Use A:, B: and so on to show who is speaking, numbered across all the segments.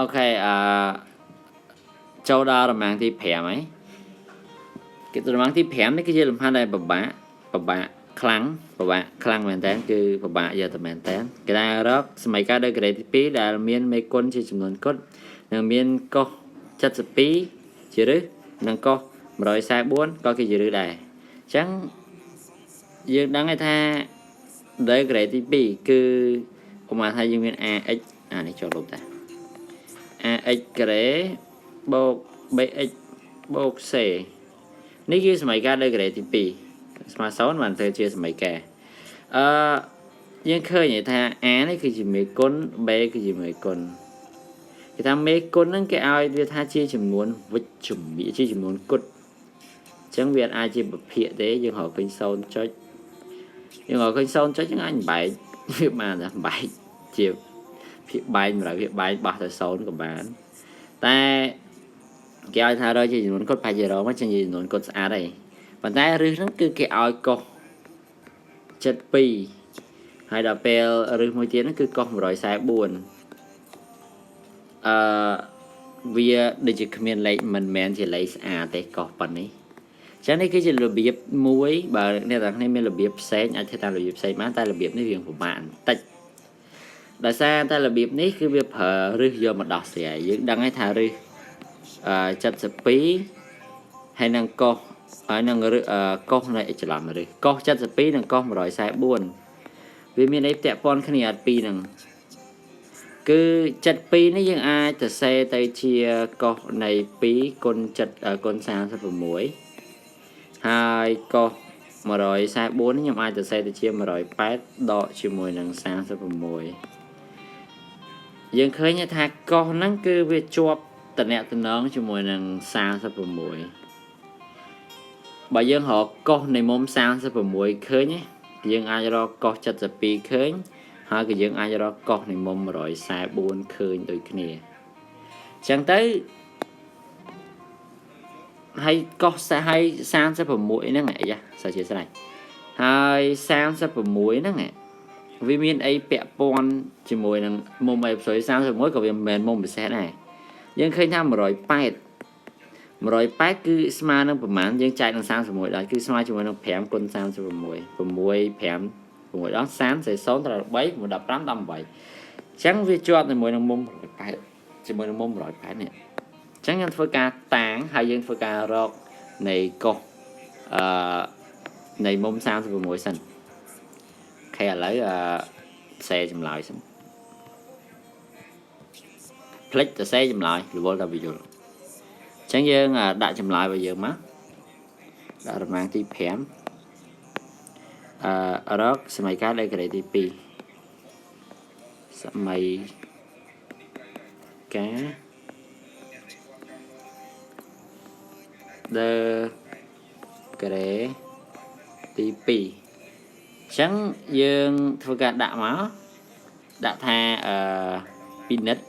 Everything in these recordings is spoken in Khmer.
A: OK អឺចូលដល់រមាំងទី5ហើយគេរមាំងទី5នេះគឺជាលំហាត់ដែលពិបាកពិបាកខ្លាំងពិបាកខ្លាំងមែនតើគឺពិបាកយកតែមែនតើគេថារកសមីការដឺក្រេទី2ដែលមានមេគុណជាចំនួនគត់និងមានកុស72ជារឹសនិងកុស144ក៏គេជារឹសដែរអញ្ចឹងយើងដឹងហើយថាដឺក្រេទី2គឺឧបមាថាយើងមាន ax អានេះចូលលុបតា ax ការ៉េបូក bx បូក c នេះគឺសមីការដឺក្រេទី2ស្មើ0បានទៅជាសមីការអឺយើងឃើញថា a នេះគឺជាមេគុណ b គឺជាមេគុណគេថាមេគុណហ្នឹងគេឲ្យវាថាជាចំនួនវិជ្ជមានជាចំនួនគត់អញ្ចឹងវាអាចជាពភាគទេយើងរកឃើញ0ចុចយើងរកឃើញ0ចុចយើងអាចបែកវាបានតែបែកជាភាគបែក100ភាគបែកបោះទៅ0ក៏បានតែគេឲ្យថារកជាចំនួនគត់ប្រហែលជារកមកជាចំនួនគត់ស្អាតហើយប៉ុន្តែរឹសហ្នឹងគឺគេឲ្យកុស72ហើយដល់ពេលរឹសមួយទៀតហ្នឹងគឺកុស144អឺវាដូចជាគ្មានលេខមិនមែនជាលេខស្អាតទេកុសប៉ុណ្នេះចឹងនេះគឺជារបៀបមួយបើអ្នកទាំងគ្នាមានរបៀបផ្សេងអាចធ្វើតាមរបៀបផ្សេងបានតែរបៀបនេះវាពិបាកបន្តិចដោយសារតែរបៀបនេះគឺវាប្រើរឹសយកមកដោះស្រាយយើងដឹងហើយថារឹសអឺ72ហើយនឹងកុសហើយនឹងរឹសកុសនៃច្រឡំរឹសកុស72និងកុស144វាមានអីពាក់ព័ន្ធគ្នាអត់ពីរហ្នឹងគឺ72នេះយើងអាចទៅសេទៅជាកុសនៃ2គុណ7គុណ36ហើយកុស144នេះខ្ញុំអាចទៅសេទៅជា108ដកជាមួយនឹង36យើងឃើញថាកុសហ្នឹងគឺវាជាប់តំណតំណងជាមួយនឹង36បើយើងរកកុសនៃមុំ36ឃើញយើងអាចរកកុស72ឃើញហើយក៏យើងអាចរកកុសនៃមុំ144ឃើញដូចគ្នាអញ្ចឹងទៅហើយកុសហើយ36ហ្នឹងអាយ៉ាសាជាស្រេចហើយ36ហ្នឹងវាមានអីពាក់ព័ន្ធជាមួយនឹងមុំអីផ្សេង31ក៏វាមិនមែនមុំពិសេសដែរយើងឃើញថា108 108គឺស្មើនឹងប្រមាណយើងចែកនឹង36ដល់គឺស្មើជាមួយនឹង5គុណ36 6 5 6ដល់30 0ត្រូវ3 15 18អញ្ចឹងវាជាប់ជាមួយនឹងមុំ108ជាមួយនឹងមុំ108នេះអញ្ចឹងយើងធ្វើការតាងហើយយើងធ្វើការរកនៃកុសអឺនៃមុំ36សិន OK ឥឡូវអឺសេចម្លើយសិនភ្លេចទៅសេចម្លើយរវល់តែវាយល់អញ្ចឹងយើងដាក់ចម្លើយរបស់យើងមកដាក់រមាំងទី5អឺរកសមីការដឺក្រេទី2សមីការដឺក្រេទី2អញ្ចឹងយើងធ្វើការដាក់មកដាក់ថាអឺពិនិត្យ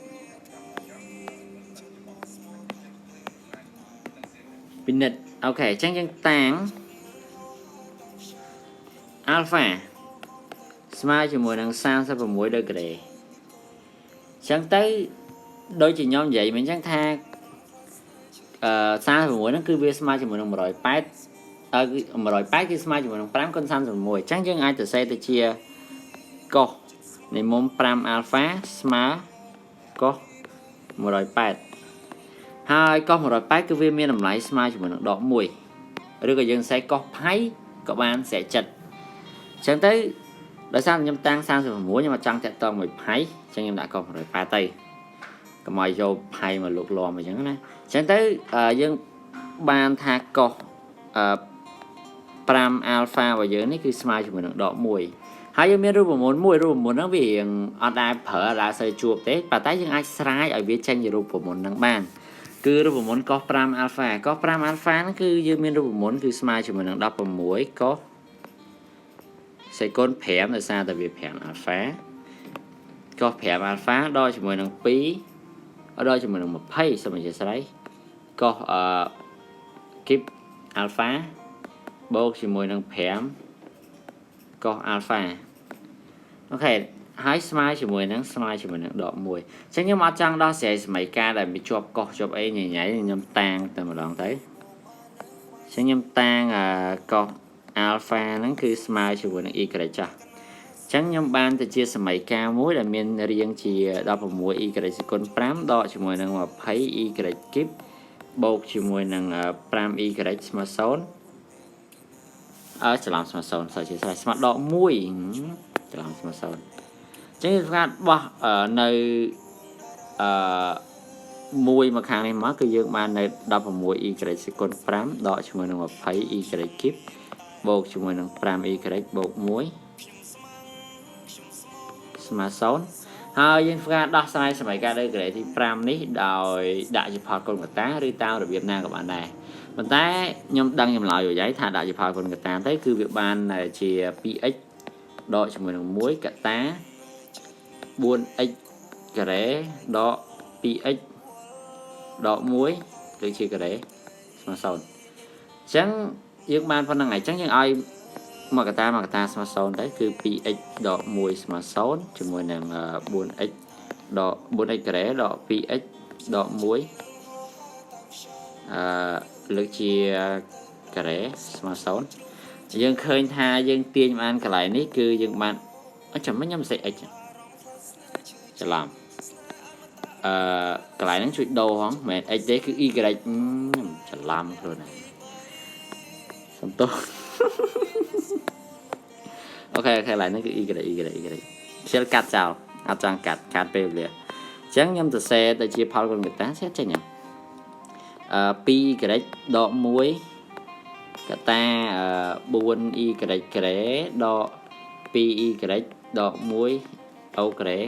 A: ពិនិត្យ OK អញ្ចឹងយើងតាំងអាល់ហ្វាស្មើជាមួយនឹង36ដឺក្រេអញ្ចឹងទៅដូចជាខ្ញុំនិយាយមិញអញ្ចឹងថាអឺ36ហ្នឹងគឺវាស្មើជាមួយនឹង108អឺ108គឺស្មើជាមួយនឹង5គុណ36អញ្ចឹងយើងអាចទៅសេទៅជាកុសនៃមុំ5អាល់ហ្វាស្មើកុស108ហើយកុស108គឺវាមានតម្លៃស្មើជាមួយនឹងដក1ឬក៏យើងសេកុសផៃក៏បានស្រែកចិត្តអញ្ចឹងទៅដោយសារខ្ញុំតាំង36ខ្ញុំអត់ចង់តាក់ទងមួយផៃអញ្ចឹងខ្ញុំដាក់កុស108ទៅកុំឲ្យយកផៃមកលុកលំអញ្ចឹងណាអញ្ចឹងទៅយើងបានថាកុសអឺ5អាល់ហ្វារបស់យើងនេះគឺស្មើជាមួយនឹងដក1ហើយយើងមានរូបមន្តមួយរូបមន្តហ្នឹងវារៀងអត់ដែលប្រើអត់ដែលសូវជួបទេប៉ុន្តែយើងអាចស្រាយឲ្យវាចេញជារូបមន្តហ្នឹងបានគឺរូបមន្តកុស5អាល់ហ្វាកុស5អាល់ហ្វាហ្នឹងគឺយើងមានរូបមន្តគឺស្មើជាមួយនឹង16កុសសេគុណ5ដោយសារតែវា5អាល់ហ្វាកុស5អាល់ហ្វាដល់ជាមួយនឹង2ដល់ជាមួយនឹង20សូមអធិស្ឋានកុសអឺគីបអាល់ហ្វាបូកជាមួយនឹង5កុសអាល់ហ្វា OK ហើយស្មើជាមួយនឹងស្មើជាមួយនឹងដក1អញ្ចឹងខ្ញុំអត់ចង់ដោះស្រាយសមីការដែលវាជាប់កោះជាប់អីញ៉ៃញ៉ៃខ្ញុំតាងតែម្ដងទៅអញ្ចឹងខ្ញុំតាងកោះ alpha ហ្នឹងគឺស្មើជាមួយនឹង y ចាស់អញ្ចឹងខ្ញុំបានទៅជាសមីការមួយដែលមានរាងជា 16y គុណ5ដកជាមួយនឹង 20y គីបបូកជាមួយនឹង 5y ស្មើ0អើច្រឡំស្មើ0សើជាស្រ័យស្មើដក1ច្រឡំស្មើ0អញ្ចឹងគេថាបោះនៅអឺ1មកខាងនេះមកគឺយើងបាននៅ 16y គុណ5ដកជាមួយនឹង 20y គីបបូកជាមួយនឹង 5y បូក1ស្មើ0ហើយយើងធ្វើការដោះស្រាយសមីការលើក្រេទី5នេះដោយដាក់ជាផលគុណកតាឬតាមរបៀបណាក៏បានដែរប៉ុន្តែខ្ញុំដឹងចម្លើយរួចហើយថាដាក់ជាផលគុណកតាទៅគឺវាបានជា 2x ដកជាមួយនឹង1កតា 4x ការ៉េដក 2x ដក1ឬជាការ៉េស្មើ0អញ្ចឹងយើងបានប៉ុណ្្នឹងហើយអញ្ចឹងយើងឲ្យមកកតាមកកតាស្មើ0ទៅគឺ 2x ដក1ស្មើ0ជាមួយនឹង 4x ដក 4x ការ៉េដក 2x ដក1អឺលើកជាការ៉េស្មើ0យើងឃើញថាយើងទាញបានកន្លែងនេះគឺយើងបានអចាំមិញខ្ញុំសេ x ច្រឡំអឺកន្លែងហ្នឹងជួយដូរហងមិនមែន x ទេគឺ y ខ្ញុំច្រឡំខ្លួនឯងសំទោស OK OK កន្លែងហ្នឹងគឺ y y y ខ្ជិលកាត់ចោលអត់ចង់កាត់កាត់ពេលវេលាអញ្ចឹងខ្ញុំសរសេរទៅជាផលគុណកតាសេចេញអឺ 2y ដក1កតា 4y ការ៉េដក 2y ដក1អូការ៉េ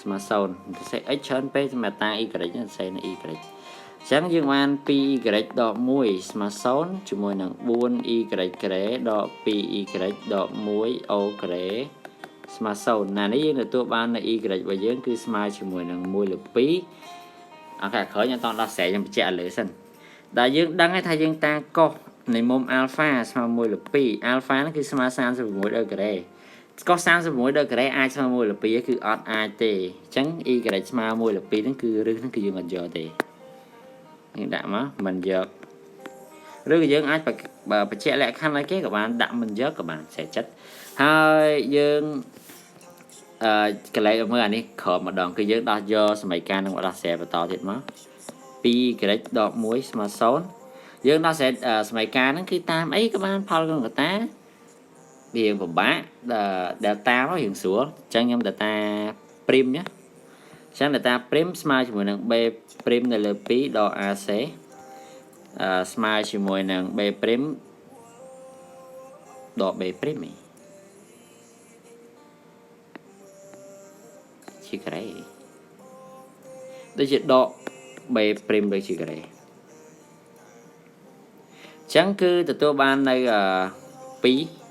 A: ស្មើ0សរសេរ x ច្រើនពេកសម្រាប់តា y សរសេរនៅ y អញ្ចឹងយើងបាន 2y ដក1ស្មើ0ជាមួយនឹង 4y ការ៉េដក 2y ដក1អូការ៉េស្មើ0ណានេះយើងទទួលបាននៅ y របស់យើងគឺស្មើជាមួយនឹង1លើ2OK ក្រោយខ្ញុំតដោះស្រាយខ្ញុំបញ្ជាក់ឲ្យលើសិនដែលយើងដឹងហើយថាយើងតាកុសនៃមុំ alpha ស្មើ1លើ2 alpha ហ្នឹងគឺស្មើ36ដល់ការ៉េកុស36ដល់ការ៉េអាចស្មើ1លើ2គឺអត់អាចទេអញ្ចឹង y ស្មើ1លើ2ហ្នឹងគឺរឹសហ្នឹងគឺយើងអត់យកទេយើងដាក់មកមិនយកឬក៏យើងអាចបញ្ជាក់លក្ខខណ្ឌឲ្យគេក៏បានដាក់មិនយកក៏បានស្រេចចិត្តហើយយើងអឺកន្លែងមើលអានេះក្រោមម្ដងគឺយើងដោះយកសមីការនឹងមកដោះស្រាយបន្តទៀតមក 2y ដក1ស្មើ0យើងដោះស្រាយសមីការហ្នឹងគឺតាមអីក៏បានផលគុណកតាវាពិបាក delta មករៀងស្រួលអញ្ចឹងខ្ញុំ delta prime ណាអញ្ចឹង delta prime ស្មើជាមួយនឹង b prime នៅលើ2ដក AC អឺស្មើជាមួយនឹង b prime ដក b prime ឯងជាការ៉េដូចជាដក b prime ដូចជាការ៉េអញ្ចឹងគឺទទួលបាននៅ2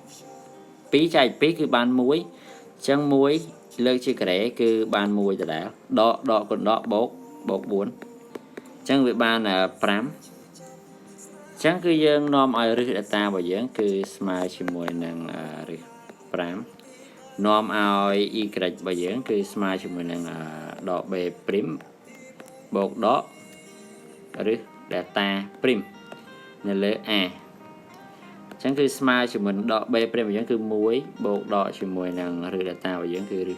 A: 2ចែក2គឺបាន1អញ្ចឹង1លើកជាការ៉េគឺបាន1ដដែលដកដកគុណដកបូកបូក4អញ្ចឹងវាបាន5អញ្ចឹងគឺយើងនាំឲ្យរឹស delta របស់យើងគឺស្មើជាមួយនឹងរឹស5នាំឲ្យ y របស់យើងគឺស្មើជាមួយនឹងដក b prime បូកដកឬ delta prime នៅលើ a អញ្ចឹងគឺស្មើជាមួយនឹងដក b prime របស់យើងគឺ1បូកដកជាមួយនឹងឬ delta របស់យើងគឺឬ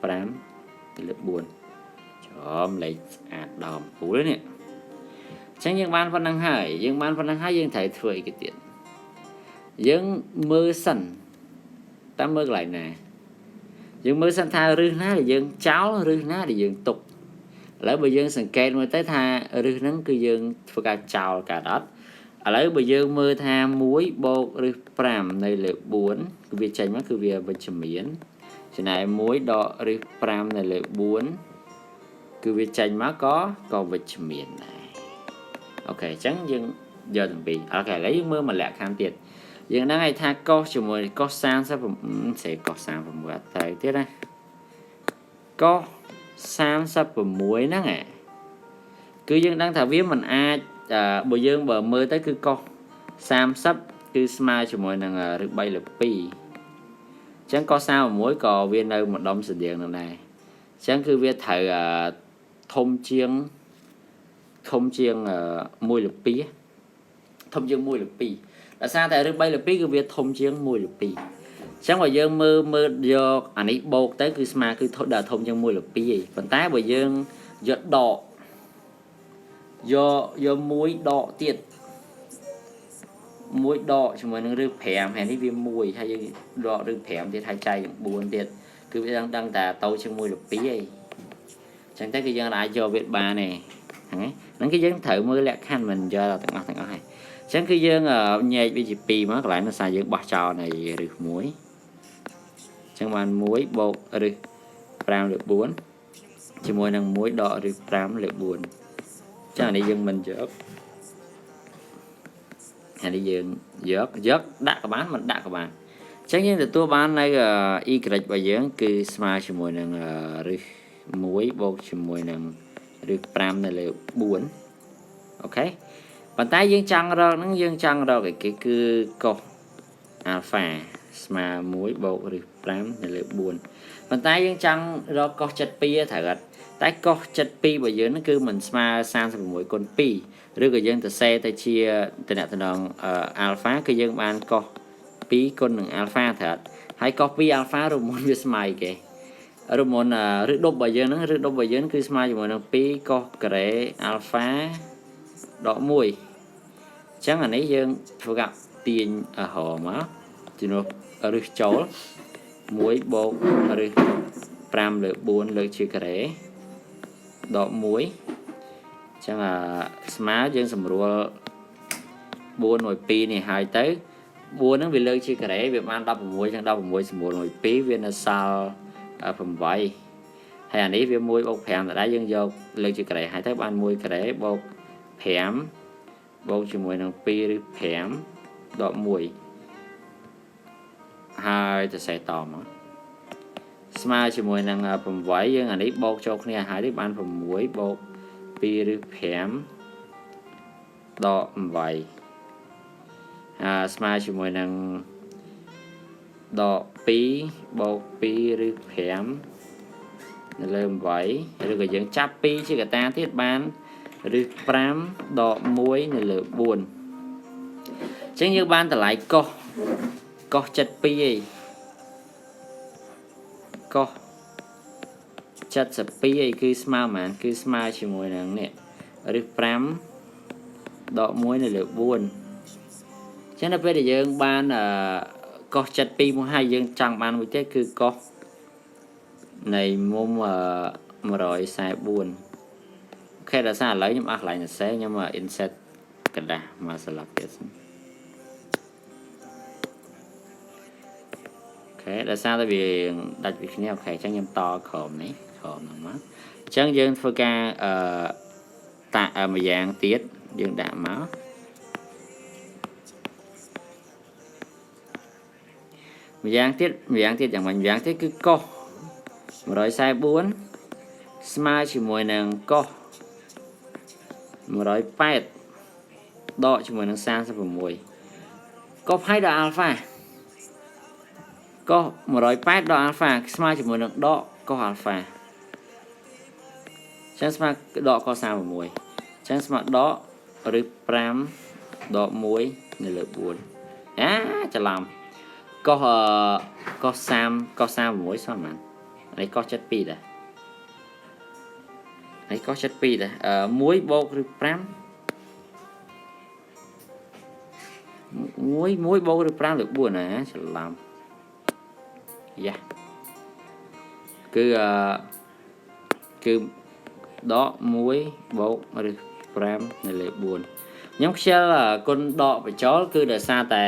A: 5ទៅលើ4ចំលេខស្អាតដំពូលនេះអញ្ចឹងយើងបានប៉ុណ្ណឹងហើយយើងបានប៉ុណ្ណឹងហើយយើងត្រូវធ្វើអីគេទៀតយើងមើលសិនតាមមើលកន្លែងណាយើងមើលសិនថារឹសណាដែលយើងចោលរឹសណាដែលយើងទុកឥឡូវបើយើងសង្កេតមើលទៅថារឹសហ្នឹងគឺយើងធ្វើការចោលកើតអត់ឥឡូវបើយើងមើលថា1បូករឹស5នៅលើ4គឺវាចេញមកគឺវាវិជ្ជមានចំណែក1ដករឹស5នៅលើ4គឺវាចេញមកក៏ក៏វិជ្ជមានដែរ OK អញ្ចឹងយើងយកទាំងពីរ OK ឥឡូវយើងមើលមួយលក្ខខណ្ឌទៀតយើងដឹងហើយថាកុសជាមួយកុស30សេកុស36អត់ត្រូវទៀតណាកុស36ហ្នឹងឯងគឺយើងដឹងថាវាមិនអាចបើយើងបើមើលទៅគឺកុស30គឺស្មើជាមួយនឹងឬ3លើ2 ចឹងកុស36ក៏វានៅម្ដុំស្តៀងនឹងដែរចឹងគឺវាត្រូវធំជាង1លើ2ធំជាង1លើ2ដោយសារតែឬ3លើ2គឺវាធំជាង1លើ2អញ្ចឹងបើយើងមើលមើលយកអានេះបូកទៅគឺស្មើគឺដល់ធំជាង1លើ2ឯងប៉ុន្តែបើយើងយកដកយក1ដកទៀត1ដកជាមួយនឹងឬ5ហើយនេះវា1ហើយយើងដកឬ5ទៀតហើយចែកនឹង4ទៀតគឺវាដឹងតែតូចជាង1លើ2ឯងអញ្ចឹងទៅគឺយើងអាចយកវាបានទេហ្នឹងហ្នឹងគឺយើងត្រូវមើលលក្ខខណ្ឌមិនយកទាំងអស់ហើយអញ្ចឹងគឺយើងញែកវាជា2មកកន្លែងនោះសារយើងបោះចោលនៃរឹស1អញ្ចឹងបាន1បូករឹស5លើ4ជាមួយនឹង1ដករឹស5លើ4អញ្ចឹងអានេះយើងមិនយកអានេះយើងយកដាក់ក៏បានមិនដាក់ក៏បានអញ្ចឹងយើងទទួលបាននៅ y របស់យើងគឺស្មើជាមួយនឹងរឹស1បូកជាមួយនឹងរឹស5នៅលើ4អូខេប៉ុន្តែយើងចង់រកហ្នឹងយើងចង់រកអីគេគឺកុសអាល់ហ្វាស្មើ1បូករឹស5នៅលើ4ប៉ុន្តែយើងចង់រកកុស72ត្រូវអត់តែកុស72របស់យើងហ្នឹងគឺមិនស្មើ36គុណ2ឬក៏យើងទៅសេទៅជាតំណងអាល់ហ្វាគឺយើងបានកុស2គុណនឹងអាល់ហ្វាត្រូវអត់ហើយកុស2អាល់ហ្វារូបមន្តវាស្មើអីគេរូបមន្តឬដប់របស់យើងហ្នឹងឬដប់របស់យើងគឺស្មើជាមួយនឹង2កុសការ៉េអាល់ហ្វាដក1អញ្ចឹងអានេះយើងធ្វើការទាញរមកជំនួសរឹសចូល1បូករឹស5លើ4លើកជាការ៉េដក1អញ្ចឹងអាស្មើយើងសម្រួល4មួយ2នេះហើយទៅ4ហ្នឹងវាលើកជាការ៉េវាបាន16ចឹង16សម្រួលមួយ2វានៅសល់8ហើយអានេះវា1បូក5ដដែលយើងយកលើកជាការ៉េហើយទៅបាន1ការ៉េបូក5បូកជាមួយនឹង2ឬ5ដក1ហើយទៅសេតមកស្មើជាមួយនឹង8យើងអានេះបូកចូលគ្នាហើយនេះបាន6បូក2ឬ5ដក8ហើយស្មើជាមួយនឹងដក2បូក2ឬ5នៅលើ8ឬក៏យើងចាប់2ជាកតាទៀតបានឬ5ដក1នៅលើ4អញ្ចឹងយើងបានតម្លៃកុស72ឯងកុស72ឯងគឺស្មើប៉ុន្មានគឺស្មើជាមួយនឹងនេះឬ5ដក1នៅលើ4អញ្ចឹងដល់ពេលដែលយើងបានកុស72មកហើយយើងចង់បានមួយទៀតគឺកុសនៃមុំ144អូខេដល់សារឥឡូវខ្ញុំអស់កន្លែងសរសេរខ្ញុំ insert กระดาษមកស្លាប់ទៀតសិនអូខេដោយសារតែវាដាច់ពីគ្នាអូខេអញ្ចឹងខ្ញុំតក្រោមនេះក្រោមហ្នឹងមកអញ្ចឹងយើងធ្វើការអឺតាក់មួយយ៉ាងទៀតយើងដាក់មកម្យ៉ាងទៀតម្យ៉ាងទៀតយ៉ាងម៉េចម្យ៉ាងទៀតគឺកុស144ស្មើជាមួយនឹងកុស108ដកជាមួយនឹង36កុសផៃដល់អាល់ហ្វាកុស108ដកអាល់ហ្វាស្មើជាមួយនឹងដកកុសអាល់ហ្វាអញ្ចឹងស្មើដកកុស36អញ្ចឹងស្មើដកឬ5ដក1នៅលើ4អាច្រឡំកុសកុស30កុស36ស្មើប៉ុន្មាននេះកុស72ដែរនេះកុស72ដែរ1បូកឬ5 1 1បូកឬ5លើ4ណាច្រឡំយ៉ាគឺគឺដក1បូកឬ5នៅលើ4ខ្ញុំខ្ជិលគុណដកបញ្ចូលគឺដោយសារតែ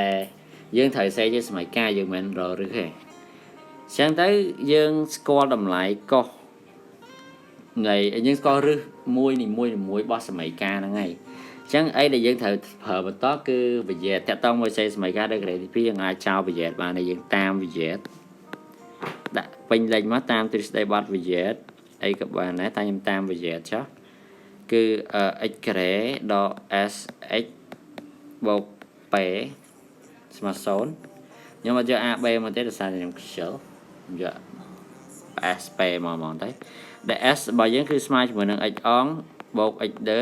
A: យើងត្រូវសេជាសម័យកាលយើងមិនររឹសទេអញ្ចឹងទៅយើងស្គាល់តម្លៃកុសនៃយើងស្គាល់រឹសមួយនីមួយនីមួយរបស់សម័យកាលហ្នឹងហើយអញ្ចឹងអីដែលយើងត្រូវប្រើបន្តគឺវិយតតងមួយសេសម័យកាលដល់ក្រេទី2យើងអាចចោលវិយតបានហើយយើងតាមវិយតដាក់ពេញលេខមកតាមទ្រឹស្ដីបទវិយតអីក៏បានដែរតែខ្ញុំតាមវិយតចុះគឺ x ការ៉េដក sx បូក p ស្មើ0 ខ្ញុំអត់យក A B មកទេដោយសារខ្ញុំខ្ជិលខ្ញុំយក S P មកហ្មងទៅដែល S របស់យើងគឺស្មើជាមួយនឹង x អងបូក x ដឺ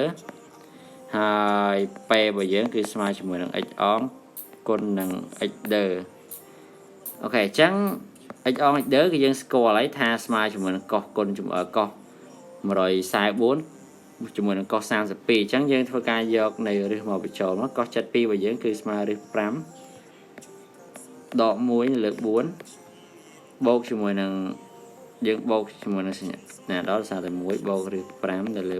A: ហើយ P របស់យើងគឺស្មើជាមួយនឹង x អងគុណនឹង x ដឺអូខេអញ្ចឹង x អង x ដឺគឺយើងស្គាល់ហើយថាស្មើជាមួយនឹងកុសគុណជាមួយកុស144ជាមួយនឹងកុស32អញ្ចឹងយើងធ្វើការយកនៃរឹសមកបញ្ចូលមកកុស72របស់យើងគឺស្មើរឹស5ដក1លើ4បូកជាមួយនឹងយើងបូកជាមួយនឹងសញ្ញាដល់សារតែ1បូកឬ5ទៅលើ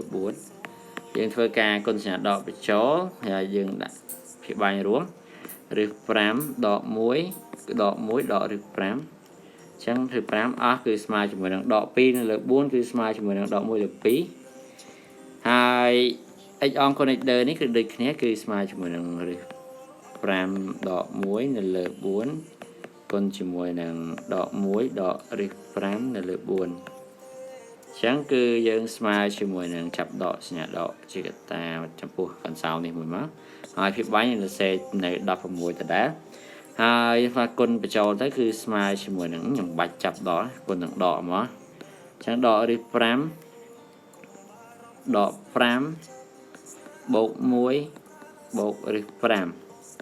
A: 4យើងធ្វើការគុណសញ្ញាដកបញ្ចូលហើយយើងដាក់ភាគបែងរួមឬ5ដក1ដក1ដកឬ5អញ្ចឹងគឺ5អស់គឺស្មើជាមួយនឹងដក2នៅលើ4គឺស្មើជាមួយនឹងដក1លើ2ហើយ x អងគុណ x ដឺនេះគឺដូចគ្នាគឺស្មើជាមួយនឹងឬ5ដក1នៅលើ4គុណជាមួយនឹងដក1ដកឬ5នៅលើ4អញ្ចឹងគឺយើងស្មើជាមួយនឹងចាប់ដកសញ្ញាដកជាកតាចំពោះកន្សោមនេះមួយមកហើយភាពបាញ់នឹងសេនៅ16ដដែលហើយថាគុណបញ្ចូលទៅគឺស្មើជាមួយនឹងខ្ញុំបាច់ចាប់ដកគុណនឹងដកមកអញ្ចឹងដកឬ5ដក5បូក1បូកឬ5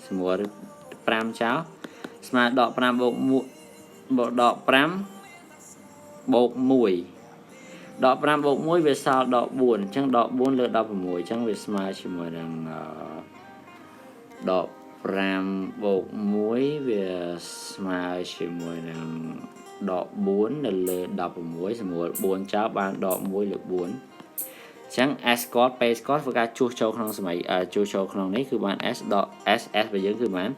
A: ស្មើឬ5ចោលស្មើដក5បូក1បូកដក5បូក1ដក5បូក1វាសល់ដក4អញ្ចឹងដក4លើ16អញ្ចឹងវាស្មើជាមួយនឹងដក5បូក1វាស្មើជាមួយនឹងដក4នៅលើ16ស្រួល4ចោលបានដក1លើ4អញ្ចឹង S គាត់ P គាត់ធ្វើការជួសចូលក្នុងសម័យជួសចូលក្នុងនេះគឺបាន S ដក S S របស់យើងគឺបាន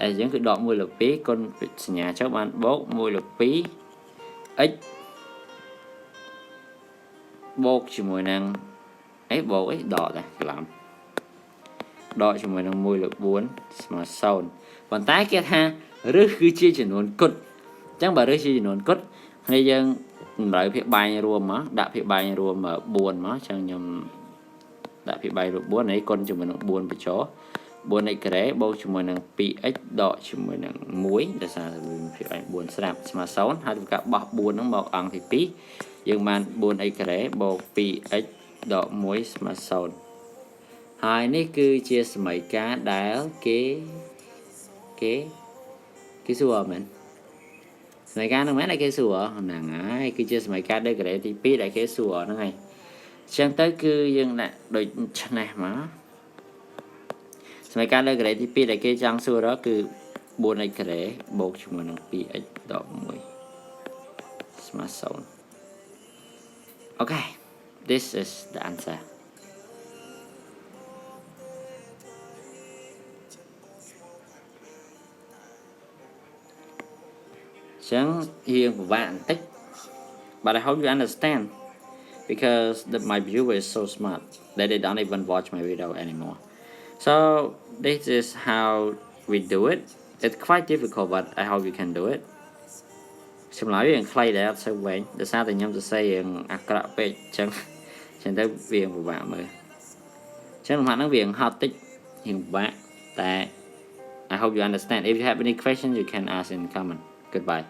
A: S យើងគឺដក1លើ2គុណសញ្ញាចូលបានបូក1លើ2 x បូកជាមួយនឹងអីបូកអីដកដែរច្រឡំដកជាមួយនឹង1លើ4ស្មើ0ប៉ុន្តែគេថារឹសគឺជាចំនួនគត់អញ្ចឹងបើរឹសជាចំនួនគត់គ្នាយើងតម្រូវភាគបែងរួមមកដាក់ភាគបែងរួម4មកអញ្ចឹងខ្ញុំដាក់ភាគបែងរួម4នេះគុណជាមួយនឹង4បញ្ចូល 4x ការ៉េបូកជាមួយនឹង 2x ដកជាមួយនឹង1ដោយសារវាភាគបែង4ស្រាប់ស្មើ0ហើយធ្វើការបោះ4ហ្នឹងមកអង្គទី2យើងបាន 4x ការ៉េបូក 2x ដក1ស្មើ0ហើយនេះគឺជាសមីការដែលគេគេគេសួរមែនសមីការហ្នឹងមែនដែលគេសួរហ្នឹងហើយគឺជាសមីការដេការ៉េទី2ដែលគេសួរហ្នឹងហើយអញ្ចឹងទៅគឺយើងដាក់ដូចឆ្នេះមកសមីការដេការ៉េទី2ដែលគេចង់សួររកគឺ 4x ការ៉េបូកជាមួយនឹង 2x ដក1ស្មើ0 Okay, this is the answer. ចឹងរៀងពិបាកបន្តិច but I hope you understand because my viewer is so smart that they don't even watch my video anymore. So this is how we do it. It's quite difficult, but I hope you can do it. ចម្លើយវាខ្លីដែរអត់សូវវែងដោយសារតែខ្ញុំសរសេររៀងអាក្រក់ពេកអញ្ចឹងអញ្ចឹងទៅវាពិបាកមើលអញ្ចឹងលំហាត់ហ្នឹងវាហត់តិចរៀងពិបាកតែ I hope you understand. If you have any question, you can ask in comment. Goodbye.